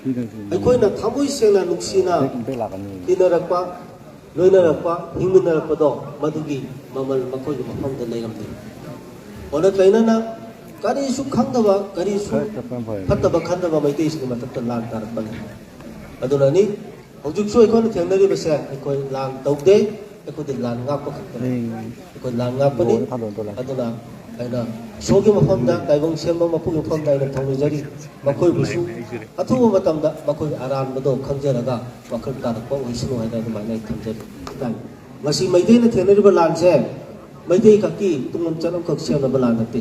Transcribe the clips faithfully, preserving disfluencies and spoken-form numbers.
ꯑꯩꯈꯣꯏꯅ ꯊꯃꯣꯏ ꯁꯦꯡꯅ ꯅꯨꯡꯁꯤꯅ ꯇꯤꯟꯅꯔꯛꯄ, ꯂꯣꯏꯅꯔꯛꯄ, ꯍꯤꯡꯃꯤꯟꯅꯔꯛꯄꯗꯣ, ꯃꯗꯨꯒꯤ ꯃꯃꯜ ꯃꯈꯣꯏꯒꯤ ꯃꯐꯝꯗ ꯂꯩꯔꯝꯗꯦ꯫ ꯑꯣꯟꯅ ꯇꯩꯅꯅ ꯀꯔꯤꯁꯨ ꯈꯪꯗꯕ, ꯀꯔꯤꯁꯨ ꯐꯠꯇꯕ ꯈꯟꯗꯕ ꯃꯩꯇꯩꯁꯤꯡꯒꯤ ꯃꯊꯛꯇ ꯂꯥꯟ ꯇꯥꯔꯛꯄꯅꯤ꯫ ꯑꯗꯨꯅꯅꯤ ꯍꯧꯖꯤꯛꯁꯨ ꯑꯩꯈꯣꯏꯅ ꯊꯦꯡꯅꯔꯤꯕꯁꯦ, ꯑꯩꯈꯣꯏ ꯂꯥꯟ ꯇꯧꯗꯦ, ꯑꯩꯈꯣꯏꯗꯤ ꯂꯥꯟ ꯉꯥꯛꯄ ꯈꯛꯇꯅꯤ꯫ ꯑꯩꯈꯣꯏ ꯂꯥꯟ ꯉꯥꯛꯄꯅꯤ꯫ ꯑꯗꯨꯅ ꯑꯩꯅ ꯏꯁꯣꯔꯒꯤ ꯃꯐꯝꯗ, ꯇꯥꯏꯕꯪ ꯁꯦꯝꯕ ꯃꯄꯨꯒꯤ ꯃꯐꯝꯗ ꯑꯩꯅ ꯊꯧꯅꯤꯖꯔꯤ꯫ ꯃꯈꯣꯏꯕꯨꯁꯨ ꯑꯊꯨꯕ ꯃꯇꯝꯗ ꯃꯈꯣꯏꯒꯤ ꯑꯔꯥꯟꯕꯗꯣ ꯈꯪꯖꯔꯒ ꯋꯥꯈꯜ ꯇꯥꯔꯛꯄ ꯑꯣꯏꯁꯅꯨ ꯍꯥꯏꯅ ꯑꯗꯨꯃꯥꯏꯅ ꯑꯩ ꯊꯝꯖꯔꯤ꯫ ꯃꯁꯤ ꯃꯩꯇꯩꯅ ꯊꯦꯡꯅꯔꯤꯕ ꯂꯥꯟꯁꯦ ꯃꯩꯇꯩ ꯈꯛꯀꯤ ꯇꯨꯡꯂꯝꯆꯠ ꯑꯃꯈꯛ ꯁꯦꯝꯅꯕ ꯂꯥꯟ ꯅꯠꯇꯦ꯫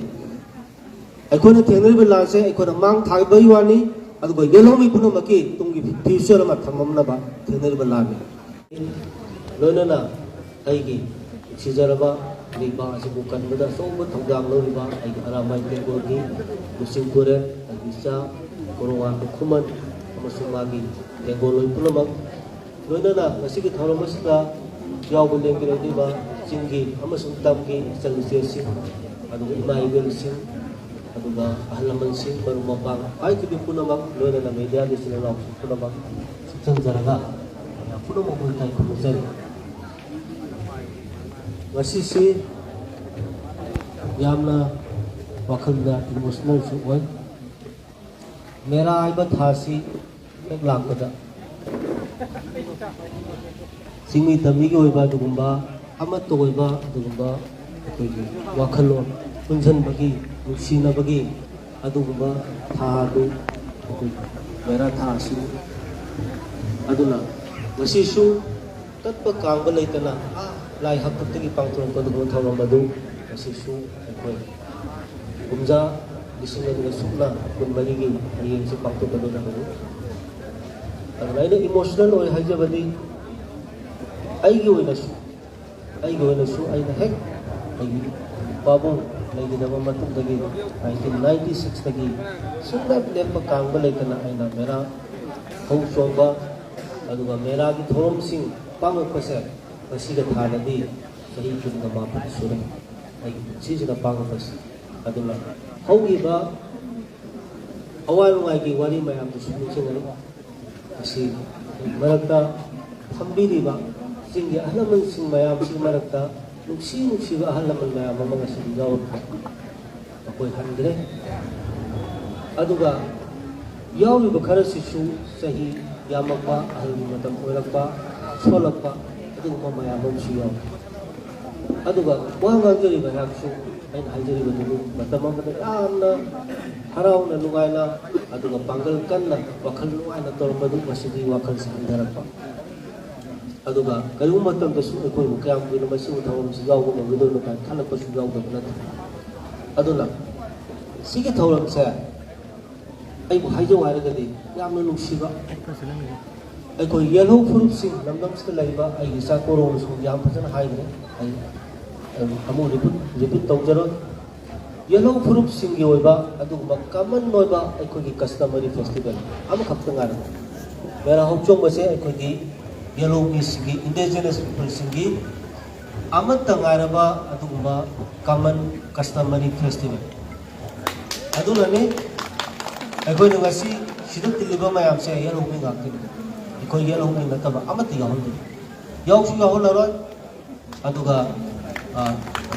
ꯑꯩꯈꯣꯏꯅ ꯊꯦꯡꯅꯔꯤꯕ ꯂꯥꯟꯁꯦ ꯑꯩꯈꯣꯏꯅ ꯃꯥꯡ ꯊꯥꯕꯒꯤ ꯋꯥꯅꯤ, ꯑꯗꯨꯒ ꯌꯦꯜꯍꯧꯃꯤ ꯄꯨꯝꯅꯃꯛꯀꯤ ꯇꯨꯡꯒꯤ ꯐ꯭ꯌꯨꯆꯔ ꯑꯃ ꯊꯝꯃꯝꯅꯕ ꯊꯦꯡꯅꯔꯤꯕ ꯂꯥꯟꯅꯤ꯫ ꯂꯣꯏꯅꯅ ꯑꯩꯒꯤ ꯅꯨꯡꯁꯤꯖꯔꯕ ꯂꯩꯕꯥꯛ ꯑꯁꯤꯕꯨ ꯀꯟꯕꯗ ꯑꯆꯧꯕ ꯊꯧꯗꯥꯡ ꯂꯧꯔꯤꯕ ꯑꯩꯒꯤ ꯑꯔꯥꯃꯥꯏ ꯇꯦꯡꯒꯣꯜꯒꯤ ꯂꯨꯆꯤꯡ ꯄꯨꯔꯦꯜ, ꯑꯩꯒꯤ ꯏꯆꯥ ꯀꯣꯔꯣꯋꯥꯟ ꯈꯨꯃꯟ ꯑꯃꯁꯨꯡ ꯃꯥꯒꯤ ꯇꯦꯡꯒꯣꯜꯂꯣꯏ ꯄꯨꯝꯅꯃꯛ, ꯂꯣꯏꯅꯅ ꯉꯁꯤꯒꯤ ꯊꯧꯔꯝ ꯑꯁꯤꯗ ꯌꯥꯎꯕ ꯂꯦꯡꯕꯤꯔꯛꯂꯤꯕ ꯆꯤꯡꯒꯤ ꯑꯃꯁꯨꯡ ꯇꯝꯒꯤ ꯏꯆꯜ ꯏꯆꯦꯁꯤꯡ, ꯑꯗꯨꯒ ꯏꯃꯥ ꯏꯕꯦꯜꯁꯤꯡ, ꯑꯗꯨꯒ ꯑꯍꯜ ꯂꯃꯟꯁꯤꯡ, ꯃꯔꯨꯞ ꯃꯄꯥꯡ, ꯍꯥꯏꯔꯤꯕ ꯄꯨꯝꯅꯃꯛ, ꯂꯣꯏꯅꯅ ꯃꯦꯗꯤꯌꯥꯒꯤ ꯏꯆꯤꯜ ꯏꯅꯥꯎꯁꯤꯡ ꯄꯨꯝꯅꯃꯛ ꯁꯛꯆꯟꯖꯔꯒ ꯃꯌꯥꯝ ꯄꯨꯝꯅꯃꯛꯄꯨ ꯏꯀꯥꯏ ꯈꯨꯝꯅꯖꯔꯤ꯫ ꯉꯁꯤꯁꯤ ꯌꯥꯝꯅ ꯋꯥꯈꯜꯗ ꯏꯃꯣꯁꯅꯦꯜꯁꯨ ꯑꯣꯏ꯫ ꯃꯦꯔꯥ ꯍꯥꯏꯕ ꯊꯥꯁꯤ ꯍꯦꯛ ꯂꯥꯛꯄꯗ ꯆꯤꯡꯃꯤ ꯇꯝꯃꯤꯒꯤ ꯑꯣꯏꯕ ꯑꯗꯨꯒꯨꯝꯕ, ꯑꯃꯠꯇ ꯑꯣꯏꯕ ꯑꯗꯨꯒꯨꯝꯕ ꯑꯩꯈꯣꯏꯒꯤ ꯋꯥꯈꯜꯂꯣꯟ ꯄꯨꯟꯁꯤꯟꯕꯒꯤ, ꯅꯨꯡꯁꯤꯅꯕꯒꯤ ꯑꯗꯨꯒꯨꯝꯕ ꯊꯥ ꯑꯗꯨ ꯑꯩꯈꯣꯏꯒꯤ ꯃꯦꯔꯥ ꯊꯥ ꯑꯁꯤꯅꯤ꯫ ꯑꯗꯨꯅ ꯉꯁꯤꯁꯨ ꯇꯠꯄ ꯀꯥꯡꯕ ꯂꯩꯇꯅ, ꯑꯥ, ꯂꯥꯏ ꯍꯥꯛꯇꯛꯇꯒꯤ ꯄꯥꯡꯊꯣꯔꯛꯄ ꯑꯗꯨꯒꯨꯝꯕ ꯊꯧꯔꯝ ꯑꯗꯨ ꯉꯁꯤꯁꯨ ꯑꯩꯈꯣꯏ ꯀꯨꯝꯖꯥ ꯂꯤꯁꯤꯡ ꯑꯅꯤꯒ ꯁꯨꯞꯅ ꯀꯨꯟꯃꯔꯤꯒꯤ ꯍꯌꯦꯡꯁꯤ ꯄꯥꯡꯊꯣꯛꯀꯗꯧꯔꯤꯕꯅꯤ꯫ ꯑꯗꯨꯅ ꯑꯩꯅ ꯏꯃꯣꯁꯅꯦꯜ ꯑꯣꯏ ꯍꯥꯏꯖꯕꯗꯤ, ꯑꯩꯒꯤ ꯑꯣꯏꯅꯁꯨ, ꯑꯩꯒꯤ ꯑꯣꯏꯅꯁꯨ ꯑꯩꯅ ꯍꯦꯛ ꯑꯩꯒꯤ ꯄꯥꯕꯨꯡ ꯂꯩꯈꯤꯗꯕ ꯃꯇꯨꯡꯗꯒꯤ, ꯅꯥꯏꯟꯇꯤꯟ ꯅꯥꯏꯟꯇꯤ ꯁꯤꯛꯁꯇꯒꯤ ꯁꯨꯡꯂꯦꯞ ꯂꯦꯞꯄ ꯀꯥꯡꯕ ꯂꯩꯇꯅ ꯑꯩꯅ ꯃꯦꯔꯥ ꯍꯧ ꯆꯣꯡꯕ, ꯑꯗꯨꯒ ꯃꯦꯔꯥꯒꯤ ꯊꯧꯔꯝꯁꯤꯡ ꯄꯥꯡꯉꯛꯄꯁꯦ ꯉꯁꯤꯒ ꯊꯥꯅꯗꯤ ꯆꯍꯤ ꯀꯨꯟꯒ ꯃꯥꯄꯟ ꯁꯨꯔꯦ ꯑꯩꯒꯤ ꯄꯨꯟꯁꯤꯁꯤꯗ ꯄꯥꯡꯉꯛꯄꯁꯦ꯫ ꯑꯗꯨꯅ ꯍꯧꯈꯤꯕ ꯑꯋꯥ ꯅꯨꯡꯉꯥꯏꯒꯤ ꯋꯥꯔꯤ ꯃꯌꯥꯝꯗꯨꯁꯨ ꯅꯤꯡꯁꯤꯡꯉꯛꯏ꯫ ꯃꯁꯤ ꯃꯔꯛꯇ ꯐꯝꯕꯤꯔꯤꯕ ꯆꯤꯡꯒꯤ ꯑꯍꯜ ꯂꯃꯟꯁꯤꯡ ꯃꯌꯥꯝꯁꯤ ꯃꯔꯛꯇ ꯅꯨꯡꯁꯤ ꯅꯨꯡꯁꯤꯕ ꯑꯍꯜ ꯂꯃꯟ ꯃꯌꯥꯝ ꯑꯃ ꯉꯁꯤꯗꯤ ꯌꯥꯎꯔꯛꯇ꯭ꯔꯦ꯫ ꯃꯈꯣꯏ ꯍꯟꯈ꯭ꯔꯦ꯫ ꯑꯗꯨꯒ ꯌꯥꯎꯔꯤꯕ ꯈꯔꯁꯤꯁꯨ ꯆꯍꯤ ꯌꯥꯝꯃꯛꯄ, ꯑꯍꯜꯒꯤ ꯃꯇꯝ ꯑꯣꯏꯔꯛꯄ, ꯁꯣꯜꯂꯛꯄ, ꯑꯗꯨꯒꯨꯝꯕ ꯃꯌꯥꯝ ꯑꯃꯁꯨ ꯌꯥꯎꯏ꯫ ꯑꯗꯨꯒ ꯋꯥ ꯉꯥꯡꯖꯔꯤꯕ ꯑꯩꯍꯥꯛꯁꯨ ꯑꯩꯅ ꯍꯥꯏꯖꯔꯤꯕꯗꯨꯅꯤ, ꯃꯇꯝ ꯑꯃꯗ ꯌꯥꯝꯅ ꯍꯔꯥꯎꯅ ꯅꯨꯡꯉꯥꯏꯅ ꯑꯗꯨꯒ ꯄꯥꯡꯒꯜ ꯀꯟꯅ ꯋꯥꯈꯜ ꯅꯨꯡꯉꯥꯏꯅ ꯇꯧꯔꯝꯕꯗꯨ ꯉꯁꯤꯗꯤ ꯋꯥꯈꯜꯁꯤ ꯍꯟꯊꯔꯛꯄ꯫ ꯑꯗꯨꯒ ꯀꯔꯤꯒꯨꯝꯕ ꯃꯇꯝꯗꯁꯨ ꯑꯩꯈꯣꯏꯕꯨ ꯀꯌꯥꯝ ꯀꯨꯏꯅ ꯃꯁꯤꯒꯤ ꯊꯧꯔꯝꯁꯤ ꯌꯥꯎꯕ ꯉꯝꯒꯗꯣꯏꯅꯣ ꯀꯥꯏꯅ ꯈꯜꯂꯛꯄꯁꯨ ꯌꯥꯎꯗꯕ ꯅꯠꯇꯦ꯫ ꯑꯗꯨꯅ ꯁꯤꯒꯤ ꯊꯧꯔꯝꯁꯦ ꯑꯩꯕꯨ ꯍꯥꯏꯖꯧ ꯍꯥꯏꯔꯒꯗꯤ ꯌꯥꯝꯅ ꯅꯨꯡꯁꯤꯕ, ꯑꯩꯈꯣꯏ ꯌꯦꯜꯍꯧ ꯐꯨꯔꯨꯞꯁꯤꯡ, ꯂꯝꯗꯝꯁꯤꯗ ꯂꯩꯔꯤꯕ ꯑꯩꯒꯤ ꯏꯆꯥ ꯀꯣꯔꯧꯅꯁꯨ ꯌꯥꯝ ꯐꯖꯅ ꯍꯥꯏꯈ꯭ꯔꯦ꯫ ꯑꯩ ꯑꯃꯨꯛ ꯔꯤꯄꯤꯠ ꯔꯤꯄꯤꯠ ꯇꯧꯖꯔꯣꯏ꯫ ꯌꯦꯜꯍꯧ ꯐꯨꯔꯨꯞꯁꯤꯡꯒꯤ ꯑꯣꯏꯕ ꯑꯗꯨꯒꯨꯝꯕ ꯀꯃꯟ ꯑꯣꯏꯕ ꯑꯩꯈꯣꯏꯒꯤ ꯀꯁꯇꯃꯔꯤ ꯐꯦꯁꯇꯤꯚꯦꯜ ꯑꯃꯈꯛꯇ ꯉꯥꯏꯔꯦ꯫ ꯃꯦꯔꯥ ꯍꯧꯆꯣꯡꯕꯁꯦ ꯑꯩꯈꯣꯏꯒꯤ ꯌꯦꯜꯍꯧ ꯃꯤꯁꯤꯡꯒꯤ, ꯏꯟꯗꯤꯖꯤꯅꯁ ꯄꯤꯄꯜꯁꯤꯡꯒꯤ ꯑꯃꯠꯇ ꯉꯥꯏꯔꯕ ꯑꯗꯨꯒꯨꯝꯕ ꯀꯃꯟ ꯀꯁꯇꯃꯔꯤ ꯐꯦꯁꯇꯤꯚꯦꯜ꯫ ꯑꯗꯨꯅꯅꯤ ꯑꯩꯈꯣꯏꯅ ꯉꯁꯤ ꯁꯤꯗ ꯇꯤꯜꯂꯤꯕ ꯃꯌꯥꯝꯁꯦ ꯌꯦꯜꯍꯧ ꯃꯤ ꯉꯥꯛꯇꯅꯤ꯫ ꯑꯩꯈꯣꯏ ꯌꯦꯜꯍꯧ ꯃꯤ ꯅꯠꯇꯕ ꯑꯃꯠꯇ ꯌꯥꯎꯍꯟꯗꯦ, ꯌꯥꯎꯁꯨ ꯌꯥꯎꯍꯜꯂꯔꯣꯏ꯫ ꯑꯗꯨꯒ, ꯑ,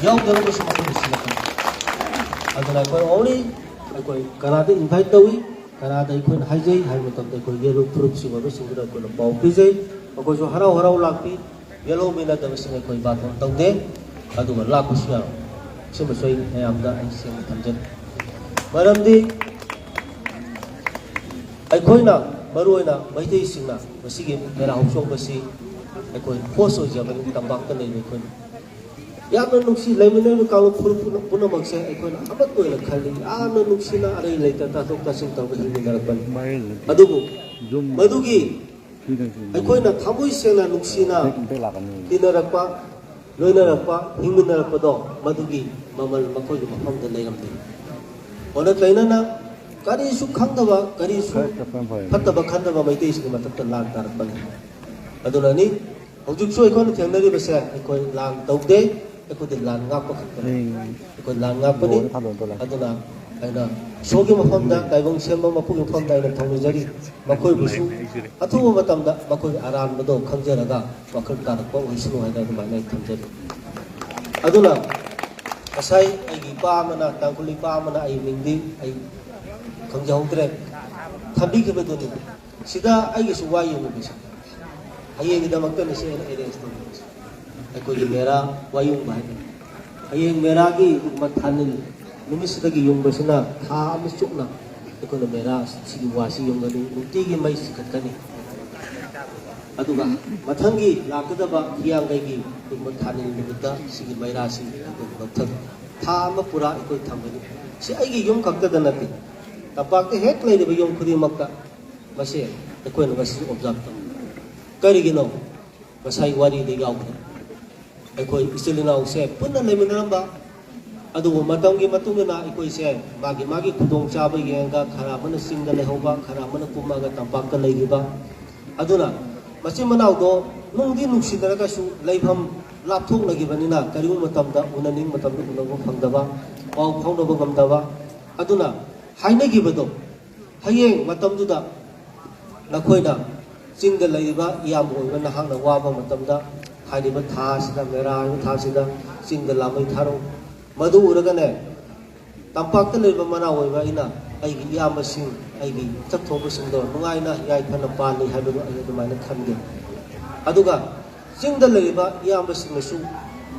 ꯌꯥꯎꯗꯅꯕꯁꯨ ꯃꯈꯣꯏꯅ ꯁꯤꯜꯂꯛꯀꯅꯤ꯫ ꯑꯗꯨꯅ ꯑꯩꯈꯣꯏ only ꯑꯩꯈꯣꯏ ꯀꯅꯥꯗ invite ꯇꯧꯏ, ꯀꯅꯥꯗ ꯑꯩꯈꯣꯏꯅ ꯍꯥꯏꯖꯩ ꯍꯥꯏꯕ ꯃꯇꯝꯗ ꯑꯩꯈꯣꯏ ꯌꯦꯜꯍꯧ ꯐꯨꯔꯨꯞꯁꯤꯡ ꯑꯣꯏꯕꯁꯤꯡꯗꯨꯗ ꯑꯩꯈꯣꯏꯅ ꯄꯥꯎ ꯄꯤꯖꯩ꯫ ꯃꯈꯣꯏꯁꯨ ꯍꯔꯥꯎ ꯍꯔꯥꯎ ꯂꯥꯛꯄꯤ꯫ ꯌꯦꯜꯍꯧ ꯃꯤ ꯅꯠꯇꯕꯁꯤꯡ ꯑꯩꯈꯣꯏ ꯕꯥꯔꯇꯣꯟ ꯇꯧꯗꯦ, ꯑꯗꯨꯒ ꯂꯥꯛꯄꯁꯨ ꯌꯥꯔꯣꯏ꯫ ꯁꯤꯃꯁꯨ ꯑꯩ ꯃꯌꯥꯝꯗ ꯑꯩ ꯁꯦꯡꯅ ꯊꯝꯖꯒꯦ꯫ ꯃꯔꯝꯗꯤ ꯑꯩꯈꯣꯏꯅ, ꯃꯔꯨꯑꯣꯏꯅ ꯃꯩꯇꯩꯁꯤꯡꯅ ꯃꯁꯤꯒꯤ ꯃꯦꯔꯥ ꯍꯧꯆꯣꯡꯕꯁꯤ ꯑꯩꯈꯣꯏ host ꯑꯣꯏꯖꯕꯅꯤ, ꯇꯝꯄꯥꯛꯇ ꯂꯩꯕ ꯑꯩꯈꯣꯏꯅ꯫ ꯌꯥꯝꯅ ꯅꯨꯡꯁꯤ, ꯂꯩꯃꯤꯟꯅꯔꯤꯕ ꯀꯥꯡꯂꯨꯞ ꯐꯨꯔꯨꯞ ꯄꯨꯝꯅ-, ꯄꯨꯝꯅꯃꯛꯁꯦ ꯑꯩꯈꯣꯏꯅ ꯑꯃꯠꯇ ꯑꯣꯏꯅ ꯈꯜꯂꯤ꯫ ꯌꯥꯝꯅ ꯅꯨꯡꯁꯤꯅ ꯑꯔꯩ ꯂꯩꯇ ꯇꯥꯊꯣꯛ ꯇꯥꯁꯤꯟ ꯇꯧꯔꯒ ꯍꯤꯡꯃꯤꯟꯅꯔꯛꯄꯅꯤ꯫ ꯑꯗꯨꯕꯨ ꯃꯗꯨꯒꯤ ꯑꯩꯈꯣꯏꯅ ꯊꯃꯣꯏ ꯁꯦꯡꯅ ꯅꯨꯡꯁꯤꯅ ꯇꯤꯟꯅꯔꯛꯄ, ꯂꯣꯏꯅꯔꯛꯄ, ꯍꯤꯡꯃꯤꯟꯅꯔꯛꯄꯗꯣ ꯃꯗꯨꯒꯤ ꯃꯃꯜ ꯃꯈꯣꯏꯒꯤ ꯃꯐꯝꯗ ꯂꯩꯔꯝꯗꯦ꯫ ꯑꯣꯟꯅ ꯇꯩꯅꯅ ꯀꯔꯤꯁꯨ ꯈꯪꯗꯕ, ꯀꯔꯤꯁꯨ ꯐꯠꯇꯕ ꯈꯟꯗꯕ ꯃꯩꯇꯩꯁꯤꯡꯒꯤ ꯃꯊꯛꯇ ꯂꯥꯟ ꯇꯥꯔꯛꯄꯅꯤ꯫ ꯑꯗꯨꯅꯅꯤ ꯍꯧꯖꯤꯛꯁꯨ ꯑꯩꯈꯣꯏꯅ ꯊꯦꯡꯅꯔꯤꯕꯁꯦ ꯑꯩꯈꯣꯏ ꯂꯥꯟ ꯇꯧꯗꯦ, ꯑꯩꯈꯣꯏꯗꯤ ꯂꯥꯟ ꯉꯥꯛꯄ ꯈꯛꯇꯅꯤ꯫ ꯑꯩꯈꯣꯏ ꯂꯥꯟ ꯉꯥꯛꯄꯅꯤ꯫ ꯑꯗꯨꯅ ꯑꯩꯅ ꯏꯁꯣꯔꯒꯤ ꯃꯐꯝꯗ, ꯇꯥꯏꯕꯪ ꯁꯦꯝꯕ ꯃꯄꯨꯒꯤ ꯃꯐꯝꯗ ꯑꯩꯅ ꯊꯧꯅꯤꯖꯔꯤ꯫ ꯃꯈꯣꯏꯕꯨꯁꯨ ꯑꯊꯨꯕ ꯃꯇꯝꯗ ꯃꯈꯣꯏꯒꯤ ꯑꯔꯥꯟꯕꯗꯣ ꯈꯪꯖꯔꯒ ꯋꯥꯈꯜ ꯇꯥꯔꯛꯄ ꯑꯣꯏꯁꯅꯨ ꯍꯥꯏꯅ ꯑꯗꯨꯃꯥꯏꯅ ꯑꯩ ꯊꯝꯖꯔꯤ꯫ ꯑꯗꯨꯅ ꯉꯁꯥꯏ ꯑꯩꯒꯤ ꯏꯄꯥ ꯑꯃꯅ, ꯇꯥꯡꯈꯨꯜ ꯏꯄꯥ ꯑꯃꯅ, ꯑꯩ ꯃꯤꯡꯗꯤ ꯑꯩ ꯈꯪꯖꯍꯧꯗ꯭ꯔꯦ, ꯊꯝꯕꯤꯈꯤꯕꯗꯨꯅꯤ꯫ ꯁꯤꯗ ꯑꯩꯒꯤꯁꯨ ꯋꯥ ꯌꯨꯡꯉꯨꯕꯁꯦ, ꯍꯌꯦꯡꯒꯤꯗꯃꯛꯇꯅꯤ ꯁꯤ ꯑꯩꯅ ꯑꯦꯔꯦꯟꯖ ꯇꯧꯔꯤꯕꯁꯦ꯫ ꯑꯩꯈꯣꯏꯒꯤ ꯃꯦꯔꯥ ꯋꯥ ꯌꯨꯡꯕ ꯍꯥꯏꯕꯅꯤ꯫ ꯍꯌꯦꯡ ꯃꯦꯔꯥꯒꯤ ꯃꯊꯥꯅꯤꯜ ꯅꯨꯃꯤꯠꯁꯤꯗꯒꯤ ꯌꯨꯡꯕꯁꯤꯅ ꯊꯥ ꯑꯃ ꯆꯨꯞꯅ ꯑꯩꯈꯣꯏꯅ ꯃꯦꯔꯥ ꯁꯤꯒꯤ ꯋꯥꯁꯤ ꯌꯨꯡꯒꯅꯤ, ꯅꯨꯡꯇꯤꯒꯤ ꯃꯩ ꯆꯤꯡꯈꯠꯀꯅꯤ꯫ ꯑꯗꯨꯒ ꯃꯊꯪꯒꯤ ꯂꯥꯛꯀꯗꯕ ꯍꯤꯌꯥꯡꯒꯩꯒꯤ ꯃꯊꯥꯅꯤꯜ ꯅꯨꯃꯤꯠꯇ ꯁꯤꯒꯤ ꯃꯩꯔꯥꯁꯤ ꯑꯩꯈꯣꯏ ꯃꯊꯪ ꯊꯥ ꯑꯃ ꯄꯨꯔꯥ ꯑꯩꯈꯣꯏ ꯊꯝꯒꯅꯤ꯫ ꯁꯤ ꯑꯩꯒꯤ ꯌꯨꯝ ꯈꯛꯇꯗ ꯅꯠꯇꯦ, ꯇꯝꯄꯥꯛꯇ ꯍꯦꯛ ꯂꯩꯔꯤꯕ ꯌꯨꯝ ꯈꯨꯗꯤꯡꯃꯛꯇ ꯃꯁꯤ ꯑꯩꯈꯣꯏꯅ ꯉꯁꯤ ꯑꯣꯕꯖꯥꯔꯚ ꯇꯧꯏ꯫ ꯀꯔꯤꯒꯤꯅꯣ? ꯉꯁꯥꯏ ꯋꯥꯔꯤꯗ ꯌꯥꯎꯈ꯭ꯔꯦ꯫ ꯑꯩꯈꯣꯏ ꯏꯆꯤꯜ ꯏꯅꯥꯎꯁꯦ ꯄꯨꯟꯅ ꯂꯩꯃꯤꯟꯅꯔꯝꯕ, ꯑꯗꯨꯕꯨ ꯃꯇꯝꯒꯤ ꯃꯇꯨꯡ ꯏꯟꯅ ꯑꯩꯈꯣꯏꯁꯦ ꯃꯥꯒꯤ ꯃꯥꯒꯤ ꯈꯨꯗꯣꯡꯆꯥꯕ ꯌꯦꯡꯉꯒ ꯈꯔ ꯑꯃꯅ ꯆꯤꯡꯗ ꯂꯩꯍꯧꯕ, ꯈꯔ ꯑꯃꯅ ꯀꯨꯝꯃꯒ ꯇꯝꯄꯥꯛꯇ ꯂꯩꯈꯤꯕ꯫ ꯑꯗꯨꯅ ꯃꯆꯤꯟ ꯃꯅꯥꯎꯗꯣ ꯅꯨꯡꯗꯤ ꯅꯨꯡꯁꯤꯅꯔꯒꯁꯨ ꯂꯩꯐꯝ ꯂꯥꯞꯊꯣꯛꯅꯈꯤꯕꯅꯤꯅ ꯀꯔꯤꯒꯨꯝꯕ ꯃꯇꯝꯗ ꯎꯅꯅꯤꯡꯕ ꯃꯇꯝꯗ ꯎꯅꯕ ꯐꯪꯗꯕ, ꯄꯥꯎ ꯐꯥꯎꯅꯕ ꯉꯝꯗꯕ꯫ ꯑꯗꯨꯅ ꯍꯥꯏꯅꯈꯤꯕꯗꯣ ꯍꯌꯦꯡ ꯃꯇꯝꯗꯨꯗ ꯅꯈꯣꯏꯅ ꯆꯤꯡꯗ ꯂꯩꯔꯤꯕ ꯏꯌꯥꯝꯕ ꯑꯣꯏꯕ ꯅꯍꯥꯛꯅ ꯋꯥꯕ ꯃꯇꯝꯗ ꯍꯥꯏꯔꯤꯕ ꯊꯥ ꯑꯁꯤꯗ, ꯃꯦꯔꯥ ꯍꯥꯏꯕ ꯊꯥ ꯑꯁꯤꯗ ꯆꯤꯡꯗ ꯂꯥꯃꯩ ꯊꯥꯔꯛꯎ꯫ ꯃꯗꯨ ꯎꯔꯒꯅꯦ, ꯇꯝꯄꯥꯛꯇ ꯂꯩꯕ ꯃꯅꯥꯎ ꯑꯣꯏꯕ ꯑꯩꯅ ꯑꯩꯒꯤ ꯏꯌꯥꯝꯕꯁꯤꯡ, ꯑꯩꯒꯤ ꯆꯠꯊꯣꯛꯄꯁꯤꯡꯗꯣ ꯅꯨꯡꯉꯥꯏꯅ ꯌꯥꯏꯐꯅ ꯄꯥꯜꯂꯤ ꯍꯥꯏꯕꯗꯨ ꯑꯩ ꯑꯗꯨꯃꯥꯏꯅ ꯈꯟꯒꯦ꯫ ꯑꯗꯨꯒ ꯆꯤꯡꯗ ꯂꯩꯔꯤꯕ ꯏꯌꯥꯝꯕꯁꯤꯡꯅꯁꯨ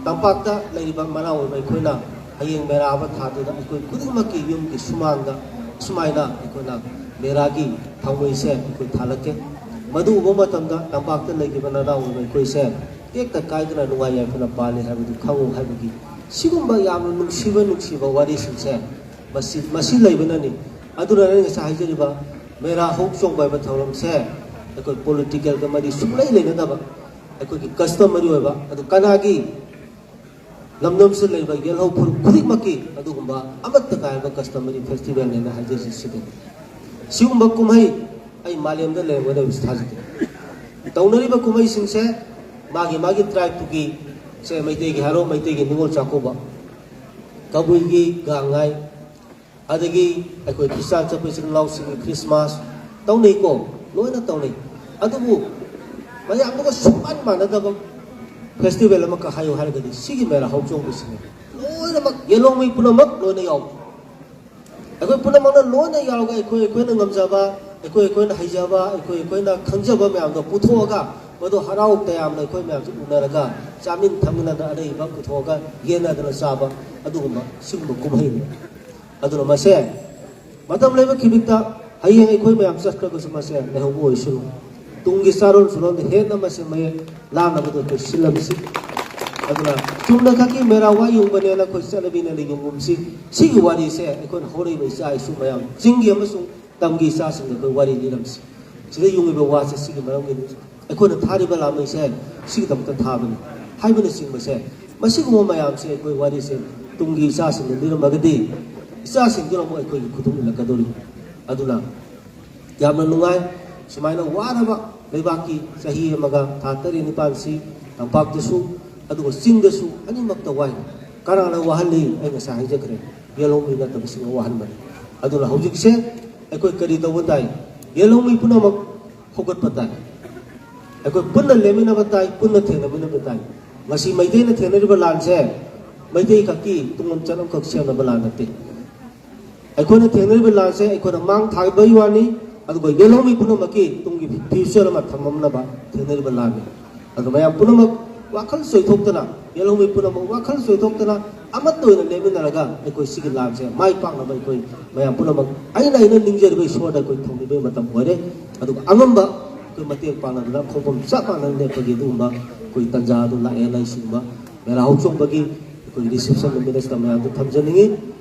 ꯇꯝꯄꯥꯛꯇ ꯂꯩꯔꯤꯕ ꯃꯅꯥꯎ ꯑꯣꯏꯕ ꯑꯩꯈꯣꯏꯅ ꯍꯌꯦꯡ ꯃꯦꯔꯥ ꯑꯃ ꯊꯥꯗꯨꯅ ꯑꯩꯈꯣꯏ ꯈꯨꯗꯤꯡꯃꯛꯀꯤ ꯌꯨꯝꯒꯤ ꯁꯨꯃꯥꯡꯗ ꯁꯨꯃꯥꯏꯅ ꯑꯩꯈꯣꯏꯅ ꯃꯦꯔꯥꯒꯤ ꯊꯥꯎꯃꯩꯁꯦ ꯑꯩꯈꯣꯏ ꯊꯥꯜꯂꯛꯀꯦ꯫ ꯃꯗꯨ ꯎꯕ ꯃꯇꯝꯗ ꯇꯝꯄꯥꯛꯇ ꯂꯩꯈꯤꯕ ꯅꯅꯥꯎ ꯑꯣꯏꯕ ꯑꯩꯈꯣꯏꯁꯦ ꯇꯦꯛꯇ ꯀꯥꯏꯗꯅ ꯅꯨꯡꯉꯥꯏ ꯌꯥꯏꯐꯅ ꯄꯥꯜꯂꯤ ꯍꯥꯏꯕꯗꯨ ꯈꯪꯉꯨ ꯍꯥꯏꯕꯒꯤ ꯁꯤꯒꯨꯝꯕ ꯌꯥꯝꯅ ꯅꯨꯡꯁꯤꯕ ꯅꯨꯡꯁꯤꯕ ꯋꯥꯔꯤꯁꯤꯡꯁꯦ ꯃꯁꯤ, ꯃꯁꯤ ꯂꯩꯕꯅꯅꯤ꯫ ꯑꯗꯨꯅ ꯑꯩꯅ ꯉꯁꯥꯏ ꯍꯥꯏꯖꯔꯤꯕ ꯃꯦꯔꯥ ꯍꯧ ꯆꯣꯡꯕ ꯍꯥꯏꯕ ꯊꯧꯔꯝꯁꯦ ꯑꯩꯈꯣꯏ ꯄꯣꯂꯤꯇꯤꯀꯦꯜꯒ ꯃꯔꯤ ꯁꯨꯡꯂꯩ ꯂꯩꯅꯗꯕ, ꯑꯩꯈꯣꯏꯒꯤ ꯀꯁꯇꯃꯔꯤ ꯑꯣꯏꯕ, ꯑꯗꯨ ꯀꯅꯥꯒꯤ ꯂꯝꯗꯝꯁꯤꯗ ꯂꯩꯕ ꯌꯦꯜꯍꯧ ꯐꯨꯔꯨꯞ ꯈꯨꯗꯤꯡꯃꯛꯀꯤ ꯑꯗꯨꯒꯨꯝꯕ ꯑꯃꯠꯇ ꯀꯥꯏꯕ ꯀꯁꯇꯃꯔꯤ ꯐꯦꯁꯇꯤꯚꯦꯜꯅꯦꯅ ꯍꯥꯏꯖꯔꯤꯁꯤ ꯁꯤꯗꯅꯤ꯫ ꯁꯤꯒꯨꯝꯕ ꯀꯨꯝꯍꯩ ꯑꯩ ꯃꯥꯂꯦꯝꯗ ꯂꯩꯔꯝꯒꯗꯕꯁꯤ ꯊꯥꯖꯗꯦ꯫ ꯇꯧꯅꯔꯤꯕ ꯀꯨꯝꯍꯩꯁꯤꯡꯁꯦ ꯃꯥꯒꯤ ꯃꯥꯒꯤ ꯇ꯭ꯔꯥꯏꯕꯇꯨꯒꯤ, ꯁꯦ ꯃꯩꯇꯩꯒꯤ ꯍꯥꯏꯔꯣ, ꯃꯩꯇꯩꯒꯤ ꯅꯤꯉꯣꯜ ꯆꯥꯛꯀꯧꯕ, ꯀꯕꯨꯏꯒꯤ ꯒꯥꯡꯉꯥꯏ, ꯑꯗꯒꯤ ꯑꯩꯈꯣꯏ ꯈ꯭ꯔꯤꯁꯇꯥꯟ ꯆꯠꯄ ꯏꯆꯤꯜ ꯏꯅꯥꯎꯁꯤꯡꯒꯤ ꯈ꯭ꯔꯤꯁꯃꯥꯁ ꯇꯧꯅꯩꯀꯣ, ꯂꯣꯏꯅ ꯇꯧꯅꯩ꯫ ꯑꯗꯨꯕꯨ ꯃꯌꯥꯝꯗꯨꯒ ꯁꯨꯡꯃꯥꯟ ꯃꯥꯟꯅꯗꯕ ꯐꯦꯁꯇꯤꯚꯦꯜ ꯑꯃꯈꯛ ꯍꯥꯏꯌꯨ ꯍꯥꯏꯔꯒꯗꯤ ꯁꯤꯒꯤ ꯃꯦꯔꯥ ꯍꯧꯆꯣꯡꯕꯁꯤꯅꯤ꯫ ꯂꯣꯏꯅꯃꯛ, ꯌꯦꯜꯍꯧꯃꯤ ꯄꯨꯝꯅꯃꯛ ꯂꯣꯏꯅ ꯌꯥꯎꯏ꯫ ꯑꯩꯈꯣꯏ ꯄꯨꯝꯅꯃꯛꯅ ꯂꯣꯏꯅ ꯌꯥꯎꯔꯒ ꯑꯩꯈꯣꯏ ꯑꯩꯈꯣꯏꯅ ꯉꯝꯖꯕ, ꯑꯩꯈꯣꯏ ꯑꯩꯈꯣꯏꯅ ꯍꯩꯖꯕ, ꯑꯩꯈꯣꯏ ꯑꯩꯈꯣꯏꯅ ꯈꯪꯖꯕ ꯃꯌꯥꯝꯗꯣ ꯄꯨꯊꯣꯛꯑꯒ, ꯃꯗꯨ ꯍꯔꯥꯎ ꯇꯌꯥꯝꯅ ꯑꯩꯈꯣꯏ ꯃꯌꯥꯝꯁꯨ ꯎꯅꯔꯒ, ꯆꯥꯃꯤꯟ ꯊꯛꯃꯤꯟꯅꯗꯅ ꯑꯔꯩꯕ ꯄꯨꯊꯣꯛꯑꯒ ꯌꯦꯟꯅꯗꯅ ꯆꯥꯕ, ꯑꯗꯨꯒꯨꯝꯕ ꯁꯤꯒꯨꯝꯕ ꯀꯨꯝꯍꯩꯅꯤ꯫ ꯑꯗꯨꯅ ꯃꯁꯦ ꯃꯇꯝ ꯂꯩꯕ ꯈꯤꯕꯤꯛꯇ ꯍꯌꯦꯡ ꯑꯩꯈꯣꯏ ꯃꯌꯥꯝ ꯆꯠꯈ꯭ꯔꯒꯁꯨ ꯃꯁꯦ ꯂꯩꯍꯧꯕ ꯑꯣꯏꯁꯅꯨ꯫ ꯇꯨꯡꯒꯤ ꯆꯥꯔꯣꯟ ꯁꯨꯔꯣꯟꯗ ꯍꯦꯟꯅ ꯃꯁꯦ ꯃꯌꯦꯛ ꯂꯥꯡꯅꯕꯗꯣ ꯑꯩꯈꯣꯏ ꯁꯤꯜꯂꯝꯁꯤ꯫ ꯑꯗꯨꯅ ꯆꯨꯝꯅ ꯈꯛꯀꯤ ꯃꯦꯔꯥ ꯋꯥ ꯌꯨꯡꯕꯅꯦꯅ ꯑꯩꯈꯣꯏ ꯆꯠꯅꯕꯤꯅꯦꯅ ꯌꯨꯡꯒꯨꯝꯁꯤ꯫ ꯁꯤꯒꯤ ꯋꯥꯔꯤꯁꯦ ꯑꯩꯈꯣꯏꯅ ꯍꯧꯔꯛꯏꯕ ꯏꯆꯥ ꯏꯁꯨ ꯃꯌꯥꯝ, ꯆꯤꯡꯒꯤ ꯑꯃꯁꯨꯡ ꯇꯝꯒꯤ ꯏꯆꯥꯁꯤꯡꯗ ꯑꯩꯈꯣꯏ ꯋꯥꯔꯤ ꯂꯤꯔꯝꯁꯤ꯫ ꯁꯤꯗ ꯌꯨꯡꯉꯤꯕ ꯋꯥꯁꯦ ꯁꯤꯒꯤ ꯃꯔꯝꯒꯤꯅꯤ꯫ ꯑꯩꯈꯣꯏꯅ ꯊꯥꯔꯤꯕ ꯂꯥꯃꯩꯁꯦ ꯁꯤꯒꯤꯗꯃꯛꯇ ꯊꯥꯕꯅꯤ ꯍꯥꯏꯕꯅꯆꯤꯡꯕꯁꯦ, ꯃꯁꯤꯒꯨꯝꯕ ꯃꯌꯥꯝꯁꯦ ꯑꯩꯈꯣꯏ ꯋꯥꯔꯤꯁꯦ ꯇꯨꯡꯒꯤ ꯏꯆꯥꯁꯤꯡꯗ ꯂꯤꯔꯝꯃꯒꯗꯤ, ꯏꯆꯥꯁꯤꯡꯗꯨꯅ ꯑꯃꯨꯛ ꯑꯩꯈꯣꯏꯒꯤ ꯈꯨꯗꯨꯝ ꯏꯜꯂꯛꯀꯗꯧꯔꯤꯕꯅꯤ꯫ ꯑꯗꯨꯅ ꯌꯥꯝꯅ ꯅꯨꯡꯉꯥꯏ꯫ ꯁꯨꯃꯥꯏꯅ ꯋꯥꯔꯕ ꯂꯩꯕꯥꯛꯀꯤ ꯆꯍꯤ ꯑꯃꯒ ꯊꯥ ꯇꯔꯦꯠ ꯅꯤꯄꯥꯜꯁꯤ ꯇꯝꯄꯥꯛꯇꯁꯨ, ꯑꯗꯨꯒ ꯆꯤꯡꯗꯁꯨ ꯑꯅꯤꯃꯛꯇ ꯋꯥꯏ꯫ ꯀꯅꯥꯅ ꯋꯥꯍꯜꯂꯤ? ꯑꯩ ꯉꯁꯥꯏ ꯍꯥꯏꯖꯈ꯭ꯔꯦ, ꯌꯦꯜꯍꯧꯃꯤ ꯅꯠꯇꯕꯁꯤꯡꯅ ꯋꯥꯍꯟꯕꯅꯤ꯫ ꯑꯗꯨꯅ ꯍꯧꯖꯤꯛꯁꯦ ꯑꯩꯈꯣꯏ ꯀꯔꯤ ꯇꯧꯕ ꯇꯥꯏ? ꯌꯦꯜꯍꯧꯃꯤ ꯄꯨꯝꯅꯃꯛ ꯍꯧꯒꯠꯄ ꯇꯥꯏ꯫ ꯑꯩꯈꯣꯏ ꯄꯨꯟꯅ ꯂꯦꯝꯃꯤꯟꯅꯕ ꯇꯥꯏ, ꯄꯨꯟꯅ ꯊꯦꯡꯅꯃꯤꯟꯅꯕ ꯇꯥꯏ꯫ ꯉꯁꯤ ꯃꯩꯇꯩꯅ ꯊꯦꯡꯅꯔꯤꯕ ꯂꯥꯟꯁꯦ ꯃꯩꯇꯩ ꯈꯛꯀꯤ ꯇꯨꯡꯂꯝ ꯆꯠꯂꯝ ꯈꯛ ꯁꯦꯝꯅꯕ ꯂꯥꯟ ꯅꯠꯇꯦ꯫ ꯑꯩꯈꯣꯏꯅ ꯊꯦꯡꯅꯔꯤꯕ ꯂꯥꯟꯁꯦ ꯑꯩꯈꯣꯏꯅ ꯃꯥꯡ ꯊꯥꯕꯒꯤ ꯋꯥꯅꯤ, ꯑꯗꯨꯒ ꯌꯦꯜꯍꯧꯃꯤ ꯄꯨꯝꯅꯃꯛꯀꯤ ꯇꯨꯡꯒꯤ ꯐ꯭ꯌꯨꯆꯔ ꯑꯃ ꯊꯝꯃꯝꯅꯕ ꯊꯦꯡꯅꯔꯤꯕ ꯂꯥꯟꯅꯤ꯫ ꯑꯗꯨ ꯃꯌꯥꯝ ꯄꯨꯝꯅꯃꯛ ꯋꯥꯈꯜ ꯆꯣꯏꯊꯣꯛꯇꯅ, ꯌꯦꯜꯍꯧꯃꯤ ꯄꯨꯝꯅꯃꯛ ꯋꯥꯈꯜ ꯆꯣꯏꯊꯣꯛꯇꯅ ꯑꯃꯠꯇ ꯑꯣꯏꯅ ꯂꯦꯞꯃꯤꯟꯅꯔꯒ ꯑꯩꯈꯣꯏ ꯁꯤꯒꯤ ꯂꯥꯟꯁꯦ ꯃꯥꯏ ꯄꯥꯛꯅꯕ ꯑꯩꯈꯣꯏ ꯃꯌꯥꯝ ꯄꯨꯝꯅꯃꯛ ꯑꯩꯅ ꯑꯩꯅ ꯅꯤꯡꯖꯔꯤꯕ ꯏꯁꯣꯔꯗ ꯑꯩꯈꯣꯏ ꯊꯧꯅꯤꯕꯒꯤ ꯃꯇꯝ ꯑꯣꯏꯔꯦ꯫ ꯑꯗꯨꯒ ꯑꯉꯝꯕ ꯑꯩꯈꯣꯏ ꯃꯇꯦꯡ ꯄꯥꯡꯅꯗꯨꯅ ꯈꯣꯡꯐꯝ ꯆꯞ ꯃꯥꯟꯅꯅ ꯂꯦꯞꯄꯒꯤ ꯑꯗꯨꯒꯨꯝꯕ ꯑꯩꯈꯣꯏ ꯇꯥꯟꯖꯥ ꯑꯗꯨ ꯂꯥꯛꯑꯦꯅ ꯑꯩ ꯁꯤꯒꯨꯝꯕ ꯃꯦꯔꯥ ꯍꯧꯆꯣꯡꯕꯒꯤ ꯑꯩꯈꯣꯏ ꯔꯤꯁꯦꯞꯁꯟ ꯃꯤꯅꯤꯁꯇꯔ ꯃꯌꯥꯝꯗ ꯊꯝꯖꯅꯤꯡꯉꯤ꯫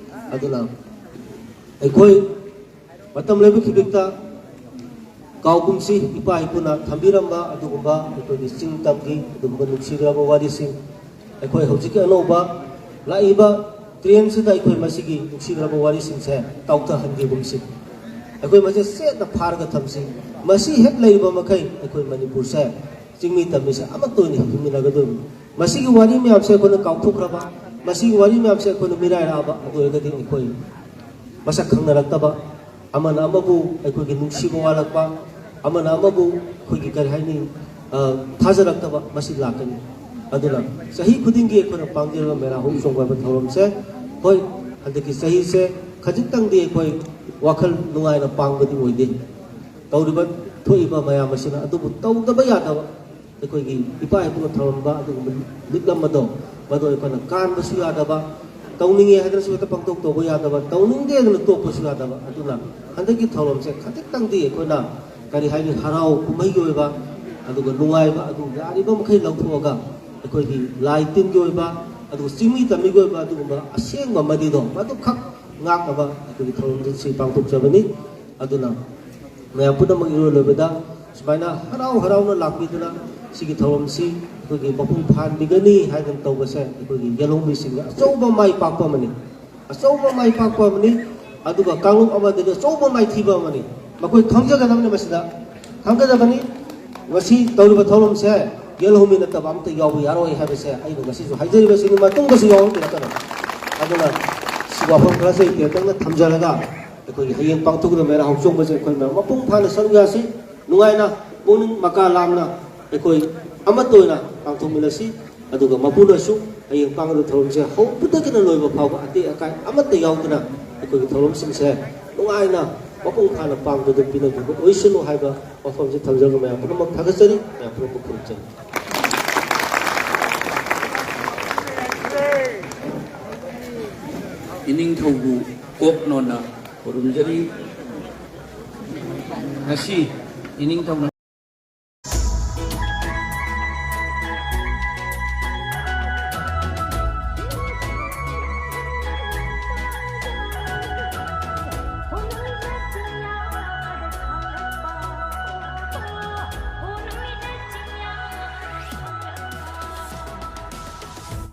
ꯑꯗꯨꯅ ꯑꯩꯈꯣꯏ ꯃꯇꯝ ꯂꯩꯕ ꯈꯤꯕꯤꯛꯇ ꯀꯥꯎꯒꯨꯝꯁꯤ, ꯏꯄꯥ ꯏꯄꯨꯅ ꯊꯝꯕꯤꯔꯝꯕ ꯑꯗꯨꯒꯨꯝꯕ ꯑꯩꯈꯣꯏꯒꯤ ꯆꯤꯡ ꯇꯝꯒꯤ ꯑꯗꯨꯒꯨꯝꯕ ꯅꯨꯡꯁꯤꯔꯕ ꯋꯥꯔꯤꯁꯤꯡ꯫ ꯑꯩꯈꯣꯏ ꯍꯧꯖꯤꯛꯀꯤ ꯑꯅꯧꯕ ꯂꯥꯛꯏꯕ ꯇ꯭ꯔꯦꯟꯁꯤꯗ ꯑꯩꯈꯣꯏ ꯃꯁꯤꯒꯤ ꯅꯨꯡꯁꯤꯔꯕ ꯋꯥꯔꯤꯁꯤꯡꯁꯦ ꯇꯥꯎꯊꯍꯟꯈꯤꯒꯨꯝꯁꯤ꯫ ꯑꯩꯈꯣꯏ ꯃꯁꯤ ꯆꯦꯠꯅ ꯐꯥꯔꯒ ꯊꯝꯁꯤ꯫ ꯃꯁꯤ ꯍꯦꯛ ꯂꯩꯔꯤꯕ ꯃꯈꯩ ꯑꯩꯈꯣꯏ ꯃꯅꯤꯄꯨꯔꯁꯦ, ꯆꯤꯡꯃꯤ ꯇꯝꯃꯤꯁꯦ ꯑꯃꯠꯇ ꯑꯣꯏꯅ ꯍꯤꯡꯃꯤꯟꯅꯒꯗꯣꯏꯅꯤ꯫ ꯃꯁꯤꯒꯤ ꯋꯥꯔꯤ ꯃꯌꯥꯝꯁꯦ ꯑꯩꯈꯣꯏꯅ ꯀꯥꯎꯊꯣꯛꯈ꯭ꯔꯕ, ꯃꯁꯤꯒꯤ ꯋꯥꯔꯤ ꯃꯌꯥꯝꯁꯦ ꯑꯩꯈꯣꯏꯅ ꯃꯤꯔꯥꯏꯔꯛꯑꯕ, ꯑꯗꯨ ꯑꯣꯏꯔꯒꯗꯤ ꯑꯩꯈꯣꯏ ꯃꯁꯛ ꯈꯪꯅꯔꯛꯇꯕ, ꯑꯃꯅ ꯑꯃꯕꯨ ꯑꯩꯈꯣꯏꯒꯤ ꯅꯨꯡꯁꯤꯕ ꯋꯥꯠꯂꯛꯄ, ꯑꯃꯅ ꯑꯃꯕꯨ ꯑꯩꯈꯣꯏꯒꯤ ꯀꯔꯤ ꯍꯥꯏꯅꯤ, ꯑ, ꯊꯥꯖꯔꯛꯇꯕ, ꯃꯁꯤ ꯂꯥꯛꯀꯅꯤ꯫ ꯑꯗꯨꯅ ꯆꯍꯤ ꯈꯨꯗꯤꯡꯒꯤ ꯑꯩꯈꯣꯏꯅ ꯄꯥꯡꯖꯔꯤꯕ ꯃꯦꯔꯥ ꯍꯧ ꯆꯣꯡꯕ ꯍꯥꯏꯕ ꯊꯧꯔꯝꯁꯦ, ꯍꯣꯏ, ꯍꯟꯗꯛꯀꯤ ꯆꯍꯤꯁꯦ ꯈꯖꯤꯛꯇꯪꯗꯤ ꯑꯩꯈꯣꯏ ꯋꯥꯈꯜ ꯅꯨꯡꯉꯥꯏꯅ ꯄꯥꯡꯕꯗꯤ ꯑꯣꯏꯗꯦ꯫ ꯇꯧꯔꯤꯕ ꯊꯣꯛꯏꯕ ꯃꯌꯥꯝ ꯑꯁꯤꯅ, ꯑꯗꯨꯕꯨ ꯇꯧꯗꯕ ꯌꯥꯗꯕ, ꯑꯩꯈꯣꯏꯒꯤ ꯏꯄꯥ ꯏꯄꯨꯅ ꯊꯝꯂꯝꯕ ꯑꯗꯨꯒꯨꯝꯕ ꯂꯤꯛꯂꯝ ꯑꯗꯣ, ꯃꯗꯨ ꯑꯩꯈꯣꯏꯅ ꯀꯥꯟꯕꯁꯨ ꯌꯥꯗꯕ, ꯇꯧꯅꯤꯡꯉꯦ ꯍꯥꯏꯗꯅꯁꯨ ꯍꯦꯛꯇ ꯄꯪꯇꯧ ꯇꯧꯕ ꯌꯥꯗꯕ, ꯇꯧꯅꯤꯡꯗꯦ ꯍꯥꯏꯗꯅ ꯇꯣꯛꯄꯁꯨ ꯌꯥꯗꯕ꯫ ꯑꯗꯨꯅ ꯍꯟꯗꯛꯀꯤ ꯊꯧꯔꯝꯁꯦ ꯈꯖꯤꯛꯇꯪꯗꯤ ꯑꯩꯈꯣꯏꯅ, ꯀꯔꯤ ꯍꯥꯏꯅꯤ, ꯍꯔꯥꯎ ꯀꯨꯝꯍꯩꯒꯤ ꯑꯣꯏꯕ, ꯑꯗꯨꯒ ꯅꯨꯡꯉꯥꯏꯕ ꯑꯗꯨ ꯌꯥꯔꯤꯕ ꯃꯈꯩ ꯂꯧꯊꯣꯛꯑꯒ, ꯑꯩꯈꯣꯏꯒꯤ ꯂꯥꯏ ꯇꯤꯟꯒꯤ ꯑꯣꯏꯕ, ꯑꯗꯨꯒ ꯆꯤꯡꯃꯤ ꯇꯝꯃꯤꯒꯤ ꯑꯣꯏꯕ ꯑꯗꯨꯒꯨꯝꯕ ꯑꯁꯦꯡꯕ ꯃꯔꯤꯗꯣ ꯃꯗꯨꯈꯛ ꯉꯥꯛꯅꯕ ꯑꯩꯈꯣꯏꯒꯤ ꯊꯧꯔꯝꯁꯤ ꯄꯥꯡꯊꯣꯛꯆꯕꯅꯤ꯫ ꯑꯗꯨꯅ ꯃꯌꯥꯝ ꯄꯨꯝꯅꯃꯛ ꯏꯔꯣꯏ ꯂꯣꯏꯕꯗ ꯁꯨꯃꯥꯏꯅ ꯍꯔꯥꯎ ꯍꯔꯥꯎꯅ ꯂꯥꯛꯄꯤꯗꯨꯅ ꯁꯤꯒꯤ ꯊꯧꯔꯝꯁꯤ ꯑꯩꯈꯣꯏꯒꯤ ꯃꯄꯨꯡ ꯐꯥꯍꯟꯕꯤꯒꯅꯤ ꯍꯥꯏꯗꯅ ꯇꯧꯕꯁꯦ ꯑꯩꯈꯣꯏꯒꯤ ꯌꯦꯜꯍꯧꯃꯤꯁꯤꯡꯒꯤ ꯑꯆꯧꯕ ꯃꯥꯏ ꯄꯥꯛꯄ ꯑꯃꯅꯤ꯫ ꯑꯆꯧꯕ ꯃꯥꯏ ꯄꯥꯛꯄ ꯑꯃꯅꯤ꯫ ꯑꯗꯨꯒ ꯀꯥꯡꯂꯨꯞ ꯑꯃꯗꯗꯤ ꯑꯆꯧꯕ ꯃꯥꯏꯊꯤꯕ ꯑꯃꯅꯤ꯫ ꯃꯈꯣꯏ ꯈꯪꯖꯒꯗꯕꯅꯤ ꯃꯁꯤꯗ꯫ ꯈꯪꯒꯗꯕꯅꯤ꯫ ꯉꯁꯤ ꯇꯧꯔꯤꯕ ꯊꯧꯔꯝꯁꯦ ꯌꯦꯜꯍꯧꯃꯤ ꯅꯠꯇꯕ ꯑꯝꯇ ꯌꯥꯎꯕ ꯌꯥꯔꯣꯏ ꯍꯥꯏꯕꯁꯦ ꯑꯩꯅ ꯉꯁꯤꯁꯨ ꯍꯥꯏꯖꯔꯤꯕꯁꯤꯅꯤ, ꯃꯇꯨꯡꯗꯁꯨ ꯌꯥꯎꯍꯟꯕꯤꯔꯛꯀꯅꯤ꯫ ꯑꯗꯨꯅ ꯁꯤ ꯋꯥꯐꯝ ꯈꯔꯁꯦ ꯑꯩ ꯇꯦꯟꯇꯛꯅ ꯊꯝꯖꯔꯒ ꯑꯩꯈꯣꯏꯒꯤ ꯍꯌꯦꯡ ꯄꯥꯡꯊꯣꯛꯀꯗꯕ ꯃꯦꯔꯥ ꯍꯧꯆꯣꯡꯕꯁꯦ ꯑꯩꯈꯣꯏ ꯃꯌꯥꯝ ꯃꯄꯨꯡ ꯐꯥꯅ ꯁꯔꯨꯛ ꯌꯥꯁꯤ꯫ ꯅꯨꯡꯉꯥꯏꯅ, ꯄꯨꯛꯅꯤꯡ ꯃꯀꯥ ꯂꯥꯝꯅ ꯑꯩꯈꯣꯏ ꯑꯃꯠꯇ ꯑꯣꯏꯅ ꯄꯥꯡꯊꯣꯛꯃꯤꯟꯅꯁꯤ꯫ ꯑꯗꯨꯒ ꯃꯄꯨꯅꯁꯨ ꯍꯌꯦꯡ ꯄꯥꯡꯒꯗꯕ ꯊꯧꯔꯝꯁꯦ ꯍꯧꯕꯗꯒꯤꯅ ꯂꯣꯏꯕ ꯐꯥꯎꯕ ꯑꯇꯦꯛ ꯑꯀꯥꯏ ꯑꯃꯠꯇ ꯌꯥꯎꯗꯅ ꯑꯩꯈꯣꯏꯒꯤ ꯊꯧꯔꯝꯁꯤꯡꯁꯦ ꯅꯨꯡꯉꯥꯏꯅ ꯃꯄꯨꯡ ꯐꯥꯅ ꯄꯥꯡꯕꯗ ꯄꯤꯅꯕꯤꯕ ꯑꯣꯏꯁꯅꯨ ꯍꯥꯏꯕ ꯋꯥꯐꯝꯁꯤ ꯊꯝꯖꯔꯒ ꯃꯌꯥꯝ ꯄꯨꯝꯅꯃꯛ ꯊꯥꯒꯠꯆꯔꯤ, ꯃꯌꯥꯝ ꯄꯨꯝꯅꯃꯛ ꯈꯨꯔꯨꯝꯖꯔꯤ꯫ ꯏꯅꯤꯡꯊꯧꯕꯨ ꯀꯣꯛ ꯅꯣꯟꯅ ꯈꯨꯔꯨꯝꯖꯔꯤ꯫ ꯉꯁꯤ ꯏꯅꯤꯡꯊꯧꯅ